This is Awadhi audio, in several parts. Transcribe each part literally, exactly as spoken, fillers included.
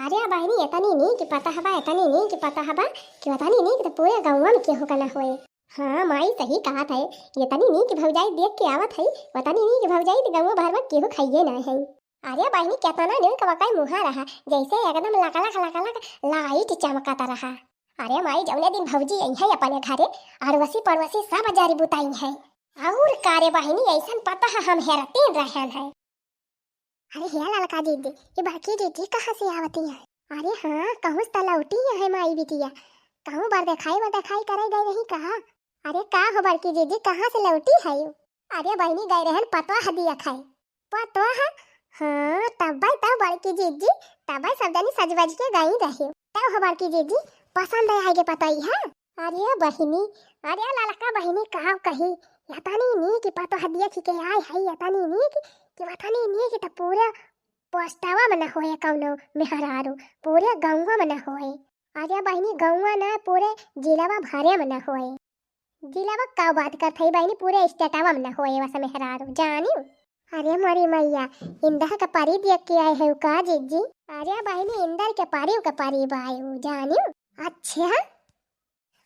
अरे बहिनी, एतनी नीक पतोह बा, एतनी नीक पतोह बा कि ओतनी नीक त पूरे गउँवा में केहू का ना होए। हाँ माई, सही कहत है, एतनी नीक भौजाई देख के आवत है, ओतनी नीक भौजाई त गउँवा भर में केहू खाइए ना है। अरे बहिनी, केतना नीक वकै मुहा रहा, जैसे एकदम लकलक लकलक लाइट चमकत रहा। अरे माई, जौने दिन भौजी अइहैं अपने घरे, अड़ोसी पड़ोसी सब जरी बुतइहैं। अउर का रे बहिनी, अइसन पतोह हम हेरतीन रहन है। अरे हे ललका दीदी, ये बड़की दीदी कहाँ से आवती है? अरे हाँ, कहूँ से त लौटी है माई बिटिया, कहूँ बर देखाई बर देखाई करे गई रही कहा? अरे का हो बड़की दीदी, कहाँ से लौटी है यू? अरे बहिनी, गए रहन पतोह दिया खाए। पतोह? हाँ, तबै तो बड़की जीजी, तबै सब जनी सज बज के गई रहे। तब हो बड़की जीजी, पसंद आए गे पतोह है? अरे बहिनी, अरे ललका बहिनी, का कही, यतनी नीक पतोह दिया थी के आए है, यतनी नीक कि वतनी नीक त पूरे पोस्टवा में न होए कौनो मेहरारू, पूरे गउँवा में न होए। अरे बहिनी, गउँवा ना, पूरे जिलवा भरे में न होए। जिलवा का बात करत हई बहिनी, पूरे स्टेटवा में न होए वस मेहरारू, जानियो। अरे मोरी मैया, इंदर के परी देख के आए है का जीजी? अरे बहिनी, इंदर के परी के परी बायू, जानियो। अच्छा,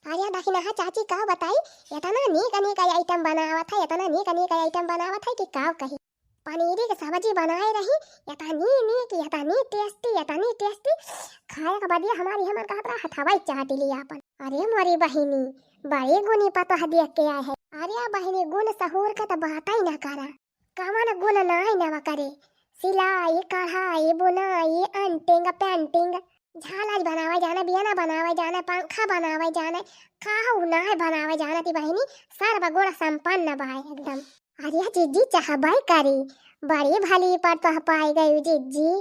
अरे दखिनहा चाची का बताई, एतना नीक नीक आइटम बनावत है, एतना नीक नीक आइटम बनावत है कि का कही। पनीरी के सब्जी बनाए रही, एतनी नीक, एतनी टेस्टी, एतनी टेस्टी। खाए के बदिया हमारी हमर कहत रहा हथवा चाट लिया अपन। अरे मोरी बहिनी, बड़ी गुनी पतोह देख के आए है। अरे बहिनी, गुन सहूर के त बात ही ना करा। कवन गुन नाय नवा करे, सिलाई, कढ़ाई, बुनाई, अंटिंग, पेंटिंग, झालर बनावे जाने, बियना बनावे जाने, पंखा बनावे जाने, काहू नाय बनावे जाने ती बहिनी, सर्व गुण संपन्न बाय एकदम। अरे जीजी चाहबे करी, बड़ी भली पतोह पाई गई जीजी।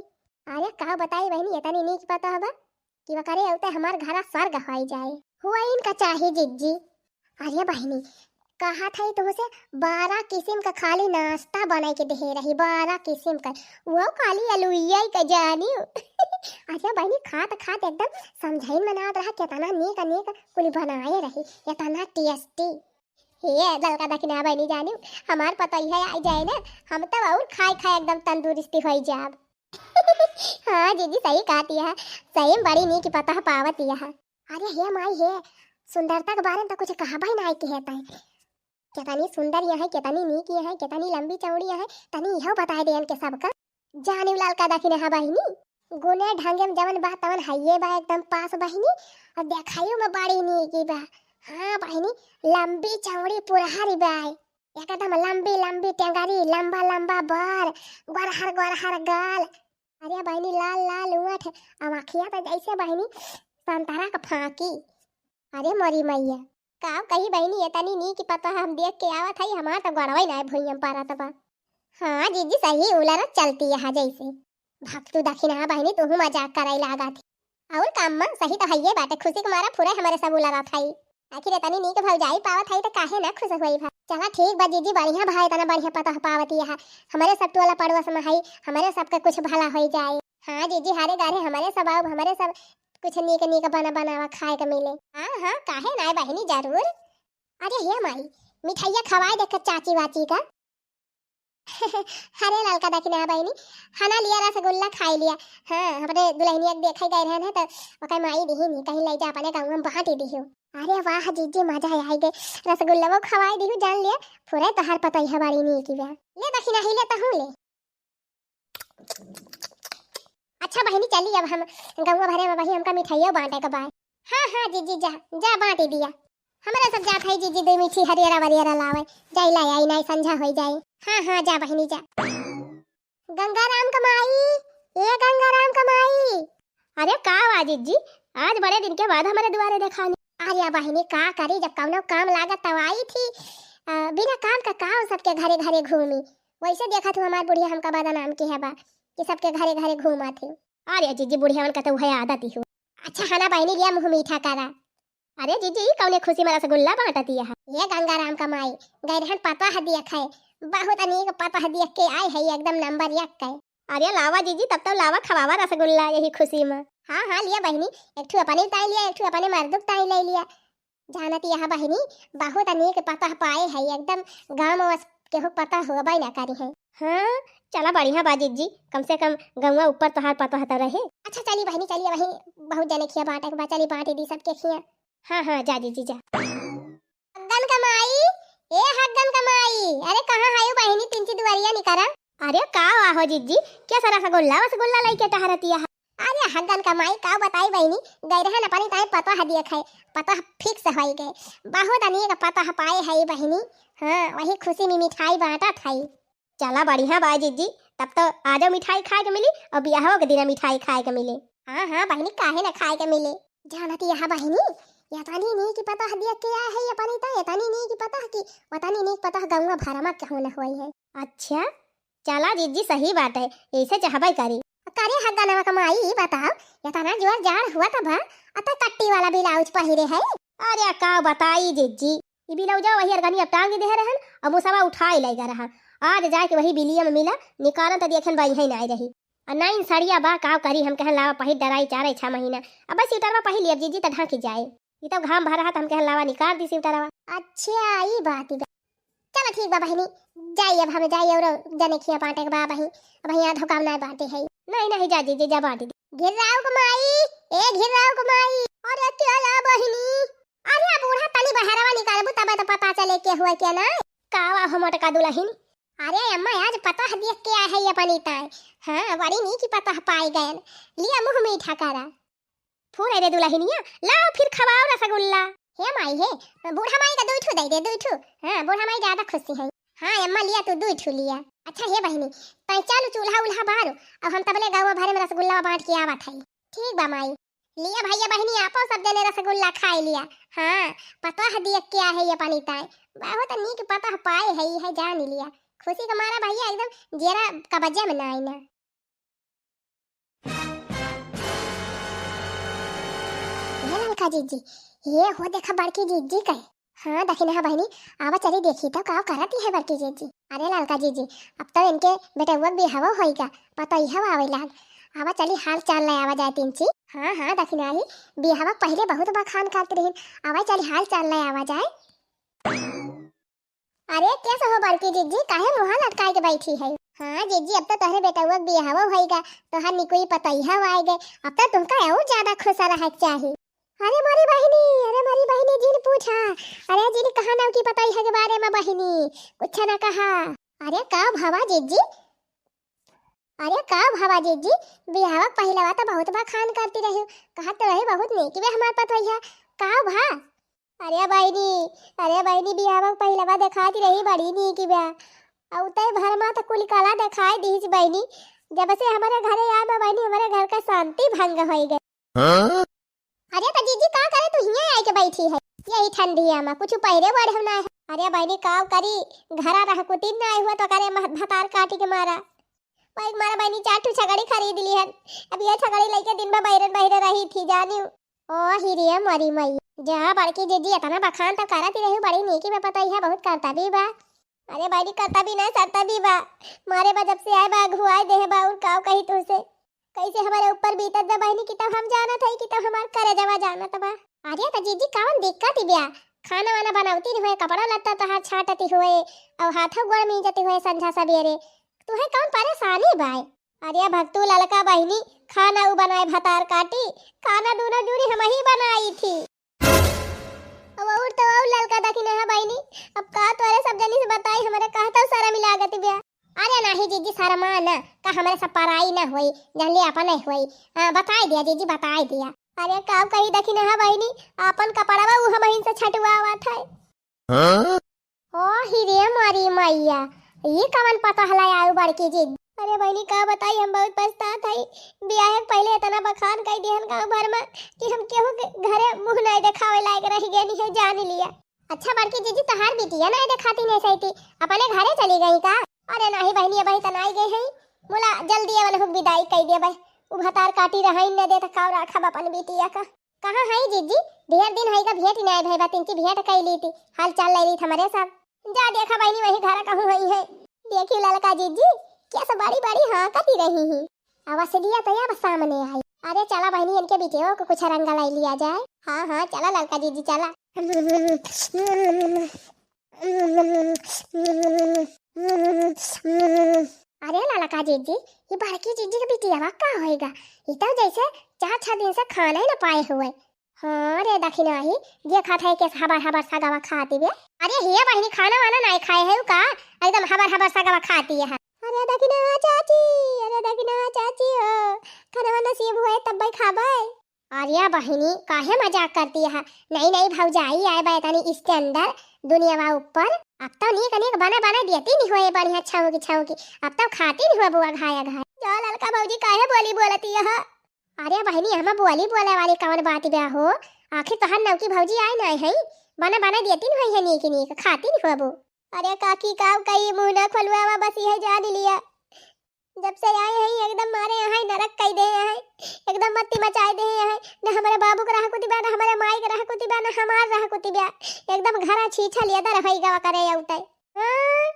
अरे का बताई बहिनी, एतनी नीक पतोह बा कि वकरे अउते हमार घरा स्वर्ग होई जाए। हुआ इनका चाही जीजी। अरे बहिनी, कहत है तुमसे बारह किस्म का खाली नाश्ता बनाई के दे रही, बारह किस्म का, वो खाली अलुइया का जानी। अरे बहिनी, खात खात एकदम समझाइन मनावत रहा, केतना नीक नीक कुल बनाए रही, एतना टेस्टी। हे ललका दखिना बहिनी जानी, हमार पतोहिया आई जाए ना, हम तब और खाए खाए एकदम तंदुरुस्ती होई जाब। हाँ जीजी, सही कहती है, सही में बड़ी नीक पतोह पावत यह। अरे हे माई हे, सुंदरता के बारे में तो कुछ कहबा ही नाई किहे तै। केतनी सुंदर यह है, केतनी नीक यह है, केतनी लंबी चौड़ी यह है, तनी इहो बताए दे इनके सबका। जानी ललका दखिना बहिनी, गुने ढंगे में जवन बा तवन हइये बा एकदम पास बहिनी, और देखाइयो में बड़ी नीक बा। हाँ बहिनी, लंबी चौड़ी पुरहरी बा, एकदम लंबी लंबी टेंगरी, लंबा लंबा बर, गोरहर गोरहर गाल। अरे बहिनी, लाल लाल ओठ, अब अखिया तो जैसे बहिनी संतरा का फाकी। अरे मोरी मैया, का कही बहिनी, एतनी नीक पतोह हम देख के आवत हई, हमार तो गड़वई ना भुइयम परत बा। हाँ जीजी, सही उलरत चलती यहाँ जैसे। भक्तू दखिना बहिनी, तुहू मजाक कराई लागत ही। और काम में सही तो हइये बाटे, खुशी के मारा फुरे हमारे सब उलरत हई। आखिर एतनी नीक भौजाई पावत हई तो काहे ना खुश होई भा। चला ठीक बा जीजी, बढ़िया भा, एतना बढ़िया पतोह पावत यह। हमरे सब टोला पड़ोस में हई, हमरे सबके कुछ भला होई जाए। हाँ जीजी, हारे गारे हमरे सब आउब, हमरे सब कुछ नीक नीक बना बनावा खाए के मिले। हाँ हाँ, काहे ना बहिनी, जरूर। अरे हे माई, मिठाइया खवाए देख चाची वाची का। अरे ललका दखिना बहिनी, हना लिया रसगुल्ला खाई लिया। हाँ, हमरे दुल्हनिया के देखे गए रहन है तो ओकर माई दिही नहीं, कहीं ले जा अपने गाँव में बांट दिहियो। अरे वाह जीजी, मजा आई गए, रसगुल्ला वो खवाई दिहू, जान लिया, फुरे तोहार पतोहिया बड़ी नीक बा। ले दखिना ही ले तहूँ ले। अच्छा बहिनी, चली अब हम गौवा भरे में वही हमका मिठाइयो बांटे के बा। हाँ हाँ जीजी, जा जा बांटी दिया। हमरा सब जात है जीजी, दो मीठी हरियरा वरियरा लावे, जाई ला आई, नाई संझा होई जाई। हाँ हाँ, जा बहिनी जा। गंगाराम का माई, ए गंगाराम का माई। अरे का बा जीजी, आज बड़े दिन के बाद हमरे दुआरे देखानी। अरे बहिनी का करी, जब कौनो काम लागत तब आई थी। अ, बिना काम का काम सबके घरे घरे घूमी। वैसे देखत हूँ हमार बुढ़िया हमका बदनाम की है बा कि सबके घरे घरे घूमत ही। अरे जीजी, बुढ़ियावन का तो उहे आदत ही हो। अच्छा हना बहिनी, लिया मुँह मीठा करा। अरे जीजी, ई कौने खुशी में रसगुल्ला बांटत यह? ये गंगाराम का माई, गए रहन पतोह दिया खाए, बहुत अनीक पतोह दिया के आए है, एकदम नंबर एक के। अरे लावा जीजी, तब तो लावा खवावा रसगुल्ला यही खुशी में। हाँ हाँ, लिया बहिनी, एक ठू अपने ताई लिया, एक ठू अपने मर्दुक ताई ले लिया। जानत यह बहिनी, बहुत अनीक पतोह पाए है, एकदम गाँव में बस केहू पतोह होबे ना करी है। हाँ, चला बढ़िया बा जिज्जी, कम से कम गौवा ऊपर तोहार पतोह त रहे। अच्छा चली बहिनी, चली, वही बहुत जने खिया बाँटे के बा, चली बाँटी दी सबके खिया। हाँ हाँ, जा जिज्जी जा। हग्गन का माई, ए हग्गन का माई, अरे कहाँ हयू बहिनी, तिनची दुआरिया निकरा। अरे का आहो जिज्जी, क्या सारा रसगुल्ला वसगुल्ला लइके टहरतिया है? अरे हग्गन का माई, का बताई बहिनी, गई रहन अपनी ताई पतोह दिए खाए, पतोह fix होई गए, बहुत अनेक पतोह पाए है बहिनी। हाँ, वही खुशी में मिठाई बाँटत है। चला बढ़िया बा जिज्जी, तब तो आजो मिठाई खाए के मिली और बियाहो के दिन मिठाई खाए के मिले। हाँ हाँ बहिनी, काहे ना खाए के मिले। जानत यह बहिनी, यतनी नीक पतोह दिया के आए है ये अपनी ताई, यतनी नीक पतोह की, वतनी नीक पतोह गौवा भर मा कहूँ न होई है। अच्छा, चला जिज्जी, सही बात है, ऐसे चाहबे करी। करे हग्गनवा का माई, बताओ, यतना जोर जाड़ हुआ तब अता कट्टी वाला ब्लाउज पहिरे है। अरे का बताई जिज्जी, ई ब्लाउजवा वही अरगनी अब टांग दे रहन और मुसवा उठाई ले गए रहन। आज जाके वही बिलिया में मिला, निकालन त देखन बा, यही नाई रही। और नाइन सड़िया बा, का करी, हम कहन लावा पहिर डराई चार छह महीना। अब बस स्वेटरवा पहिर लिया जिज्जी, त ढांकी जाए। ई तब घाम भर रहा, त हम कहन लावा निकाल दी स्वेटरवा। अच्छा, ई बात बा। चला ठीक बा बहिनी, जाई अब हम जाई और जने खिया बाँटे के बा बहिनी, अब यहाँ धोकाम ना बाँटे है। नहीं नहीं, जा जिज्जी, जा बाँटी दी। घिर्राऊ के माई, ए घिर्राऊ के माई, अरे क्या या बहिनी? अरे बूढ़ा तनी बहरवा निकालबू तबे तो पता चले के हुआ के ना। का वा हो मोटका दुलहिन? अरे अम्मा, आज पतोह दिया के आए है ये अपनी ताई। हाँ, बड़ी नीक पतोह पाई गयन। लिया मुँह मीठा करा। फूरे रे दुलहिनिया, लाओ फिर खवाओ रसगुल्ला। हे माई हे, बूढ़ा माई का दुई ठू दे दे, दुई ठू। हाँ, बूढ़ा माई ज्यादा खुशी है। हाँ अम्मा, लिया तू दुई ठू लिया। अच्छा हे बहिनी, तै चल चूल्हा उल्हा बारू, अब हम तबले गौवा भरे में रसगुल्ला बाँट के आवत है। ठीक बा माई। लिया भैया बहिनी, आपो सब जने रसगुल्ला खाए लिया। हाँ, पतोह दिया के आए है ये अपनी ताई, बहुत नीक पतोह पाए है, ई है जान लिया। खुशी के मारा भैया एकदम जेरा कबजे में ना आई ना। हे ललका जिज्जी, ये हो देखा बड़की जिज्जी कहे। हाँ दखिनहा बहिनी, आवा चली देखी तो का करत है बड़की जिज्जी। अरे ललका जिज्जी, अब तो इनके बेटउआ के बियाहवा होइगा, पतोहिया आवे लाग। आवा चली हाल चाल ले आवा जाए तिनची। हाँ हाँ दखिनहा ही, बियाहवा पहिले बहुत बखान करत रहिन, आवा चली हाल चाल ले आवा जाए। अरे, कैसे हो बड़की जिज्जी, काहे मुँह लटकाए के बैठी है? हाँ जिज्जी, अब तो तोहरे बेटउआ के बियाहवा होइगा, तोहार निकुई पतोहिया आए गए, अब तो तुमका और ज्यादा खुश रहे के चाही। अरे मोरी बहिनी, अरे मोरी बहिनी, जिन पूछा, अरे जिन कहा नाव की पतोहिया के बारे में बहिनी, कुछ ना कहा। अरे का भवा जिज्जी, अरे का भवा जिज्जी, बियाहवा के पहिलवा तो बहुत बखान करती रही, कहत रही बहुत नीक बे हमार पतोहिया, का भा? अरे बहिनी, अरे बहिनी, बियाहवा के पहिलवा देखात रही बड़ी नीक बा। अउ तै भर मा त कुल कला देखाई दीस बहिनी। जब से हमरे घरे आए बा बहिनी, हमरे घर का शांति भंग होई गए। हाँ? अरे त जिज्जी का करे तू हियाँ आई के बैठी है? यही ठंडिया मा कुछ पहिरे ओढ़े ना है। अरे बहिनी का करी, घरा रह कुटिन ना आई हुआ तो करे मह-, भतार काटी के मारा। वही के मारा बहिनी चार ठू छगड़ी खरीद ली हन। अब ये छगड़ी लइके दिन भर बहिरन बहिरे रही थी जानी। ओ हिरिया मरी मई, जा बड़की जिज्जी, इतना बखान तो करत ही रही, बड़ी नीकी में पतोहिया, बहुत करतबी बा। अरे बहिनी, करतबी ना, सरतबी बा। मारे बा जब से आए बा, अगुआए देहे बा, और काव कही तुहसे। कैसे हमारे ऊपर बीतत बा बहिनी, कि तब हम जानत हई, कि तब हमार करेजवा जानत बा। अरे त जिज्जी, कवन दिक्कत ही बा? खाना वाना बनौती हुए, कपड़ा लत्ता तोहार छाटती हुए, और हाथों गोड़ मीजती हुए संझा सबेरे, तुहे कौन परेशानी बाय? अरे भक्तू ललका बहिनी, खाना उ बनाए भतार काटी, खाना दूनो जूरी हम ही बनाई थी। अब और तो और ललका दखिनहा बहिनी, अब का तोरे सब जनी से बताई, हमरे कहता शर्म लागत बा। अरे नाही जिज्जी, शर्मा ना, का हमरे सब पराई ना होई, जान ले अपने होई। हाँ, बताई दिया जिज्जी, बताई दिया। अरे का कही दखिनहा बहिनी, आपन कपड़वा उ हमहिन से छटवावत है। हाँ? ओ हिरे मोरी मैया, ई कवन पतोह लै आयु बड़की जिज्जी? अरे बहिनी का बताई, हम बहुत पछतात हई। बियाहे के पहिले इतना बखान कई दिहन गाँव भर में कि हम केहू के घरे मुँह नहीं देखावे लायक रह गए है, जान लिया। अच्छा बड़की जिज्जी, तोहार बिटिया नहीं देखाती नहीं सही थी, अपने घरे चली गई का? अरे नहीं बहिनी, अबही त नहीं गई है, मुला जल्दी अवन हुक विदाई कई दे बे। उ भतार काटी रहाई न दे त काव राखब अपन बिटिया का। कहाँ है जिज्जी? ढेर दिन है का भेंट नहीं भई बा, तिनकी भेंट कई ली थी, हाल चाल ले ली थी हमरे सब। जा देखा बहिनी, वही घर कहूँ है, है। देखी ललका जिज्जी, कैसे बड़ी बड़ी हाँ कती रही ही। अवसलिया तो अब सामने आई। अरे चला बहिनी, इनके बिटियों को कुछ रंग लाई लिया जाए। हाँ हाँ, चला ललका जिज्जी, चला। अरे ललका जिज्जी, ई बड़की जिज्जी के बिटियावा का होइगा? ई तो जैसे चार छह दिन से खाना ही ना पाए हुए। हाँ रे दखिनही, देखत है के हबर हबर सगवा खाती बे। अरे हे बहिनी, खाना वाना नाई खाए है का? एकदम हबर हबर सगवा खाती है। अरे दखिना चाची, अरे दखिना चाची हो, खाना वाना सीब हुए तब भाई खाबे। अरे बहिनी, काहे मजाक करती है? नई नई भौजाई आए बे तनी इसके अंदर दुनियावा ऊपर। अब तो नीक नीक बना बना देती नहीं होए बढ़िया छौकी छौकी। अब तो खाती नहीं हुआ बुआ घाया घाया। जा ललका भौजी, काहे बोली बोलती है? अरे बहिनी, हम बोली बोले वाली कवन बात बा हो? आखिर तोहार नौकी भौजी आए ना है, बना बना देती नहीं है नीक नीक, खाती नहीं हुआ बो। अरे काकी, काव कही, मुंह ना खोलवावा, बस यह जान लिया, जब से आए हैं एकदम मारे यहाँ नरक कई दे हैं, एकदम मत्ती मचाए दे हैं। न हमारे बाबू के रह कुतिबा, न हमारे माई के रह कुतिबा, न हमार रह कुतिबा, एकदम घरा छीछा लिया दर होई गवा करे आउते। हाँ?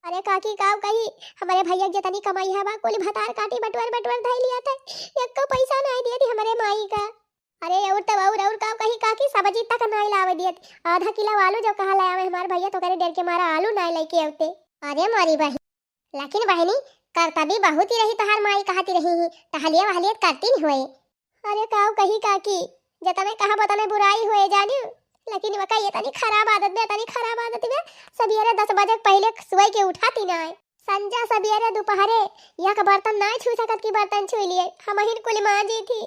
अरे काकी, काव कही, हमारे भैया के जितनी कमाई है बा, कुल भतार काटी बटुअर बटुअर धई लिया थे, एको पैसा नाई दिए थी हमारे माई का। अरे और तब और, और काव कही काकी, सब्जी तक नाई लावे दिए थी। आधा किलो आलू जो कहा ले आवे हमारे भैया, तो करे डर के मारा आलू नाई लेके आउते। अरे मोरी बहिन, लेकिन बहिनी, करता भी बहुत ही रही, तोहार माई कहती रही ही, टहलिया वहलिया करती नहीं हुए। अरे काव कही काकी, जतने कहा बतने बुराई हुए जानियो, लेकिन वका ये तनी खराब आदत बे, तनी खराब आदत बे। सबियरे दस बजे के पहले सोए के उठाती ना है। संजा सबियरे दोपहरे यक बर्तन ना छू सकत की बर्तन छू लिए। हमहिन कुल मांजी थी,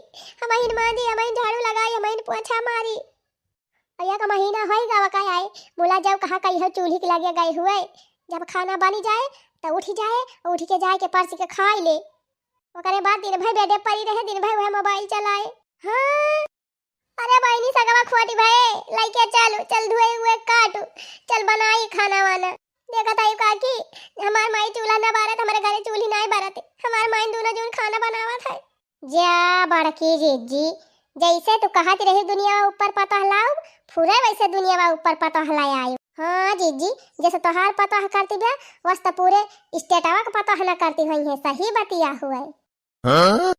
हमहिन मांजी, हमहिन झाड़ू लगाई, हमहिन पोछा मारी। अउर यक महीना होई गवा का आए, मुला जब कहा कहियो चूल्ही के लगे गए हुए, जब खाना बनी जाए तो उठी जाए, उठी के जाए के परसी के खाई ले। ओकरे बाद दिन भर बेडे परी रहे, दिन भर वह मोबाइल चलाए। हाँ, अरे बहिनी सगवा खोटी भए, लइके चलू, चल धुए हुए काटू, चल बनाई खाना वाना। देखत हई काकी, हमार माई चूल्हा ना बारत, हमारे घरे चूल्ही नाई बारत, हमार माई दोनों जून खाना बनावत है। जा बड़की जिज्जी, जैसे तू कहत रही दुनिया ऊपर पतोह लाउब, फुरे वैसे दुनिया ऊपर पतोह लाई आयु। हाँ जिज्जी, जैसे तोहार पतोह करती बा, वैसे तो पूरे स्टेटवा के पतोह ना करती होई है, सही बतिया हुए। हाँ?